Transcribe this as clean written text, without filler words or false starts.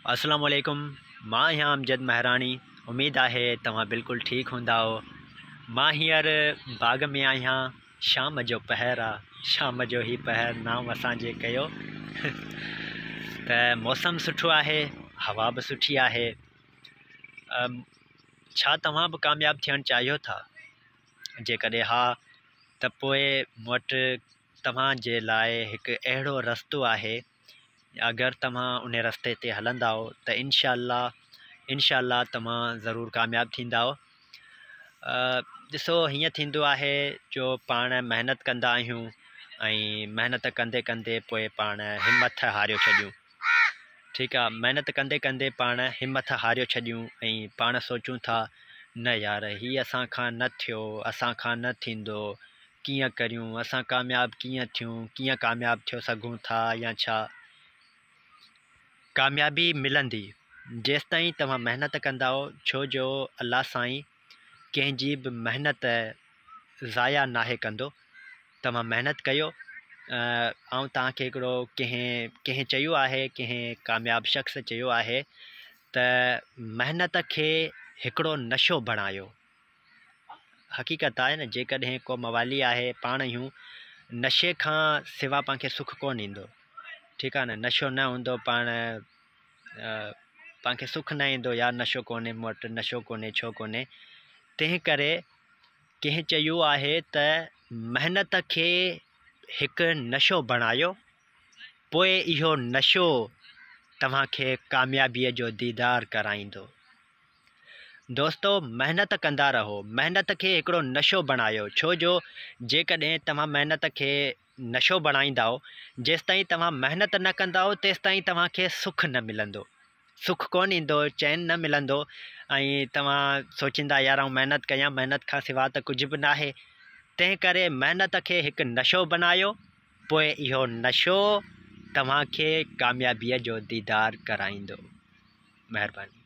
السلام عليڪم مان آهيان امجد مهراڻي اميد آهي توهان بلڪل ٺيڪ هوندائو مان هينئر باغ ۾ آهيان شام جو پهر آ شام جو هي پهر نام اسان جي ڪيو ته موسم سٺو آهي هوا به سٺي آهي ڇا توهان به ڪامياب ٿيڻ چاهيو ٿا جيڪڏهن ها ته پوء مون وٽ توهان جي لاء هڪ اهڙو رستو آهي اگر توهان ان رستي تي هلندائو ته انشاء الله انشاء الله توهان ضرور ڪامياب ٿيندائو. ڏسو هيئن ٿيندو آهي جو پاڻ محنت ڪندا آهيون ۽ محنت ڪندي ڪندي پوء پاڻ همٿ هاريو ڇڏيون ٺيڪ آ محنت ڪندي ڪندي پاڻ همٿ هاريو ڇڏيون ۽ پاڻ سوچون ٿا نه يار هي اسان کان نه ٿيو اسان کان نه ٿيندو ڪيئن ڪريون، اسان ڪامياب ڪيئن ٿيون، ڪيئن ڪامياب ٿيو سگهون ٿا يا ڇا؟ ڪاميابي ملندي جيستائين توهان محنت ڪندائو ڇو جو الله سائين ڪنهن جي به محنت ضايع ناهي ڪندو توهان محنت ڪيو آئون توهان کي هڪڙو ڪنهن ڪنهن چيو آهي ڪنهن ڪامياب شخص چيو آهي ته محنت کي هڪڙو نشو بڻايو حقيقت آهي نه جيڪڏهن ڪو موالي آهي پاڻ آهيون نشي کان سوا پاڻ کي سک ڪونه ايندو ٺيڪ آهي نه نشو نه هوندو پاڻ پاڻ کي سک نه ايندو يار نشو ڪونهي مون وٽ نشو ڪونهي ڇو ڪونهي تنهن ڪري ڪنهن چيو آهي ته محنت کي هڪ نشو بڻايو پوء اهو نشو توهان کي ڪاميابيء جو ديدار ڪرائيندو. دوستو محنت ڪندا رهو محنت کي هڪڙو نشو بڻايو ڇو جو جيڪڏهن توهان محنت کي نشو بڻائيندائو جيستائين توهان محنت نه ڪندائو تيستائين توهان کي سک نه ملندو سک ڪونه ايندو چين نه ملندو ۽ توهان سوچيندا يار آئون محنت ڪيان محنت کان سوا ته ڪجهه به ناهي تنهن ڪري محنت کي هڪ نشو بڻايو پوء اهو نشو توهان کي ڪاميابيء جو ديدار ڪرائيندو مهرباني.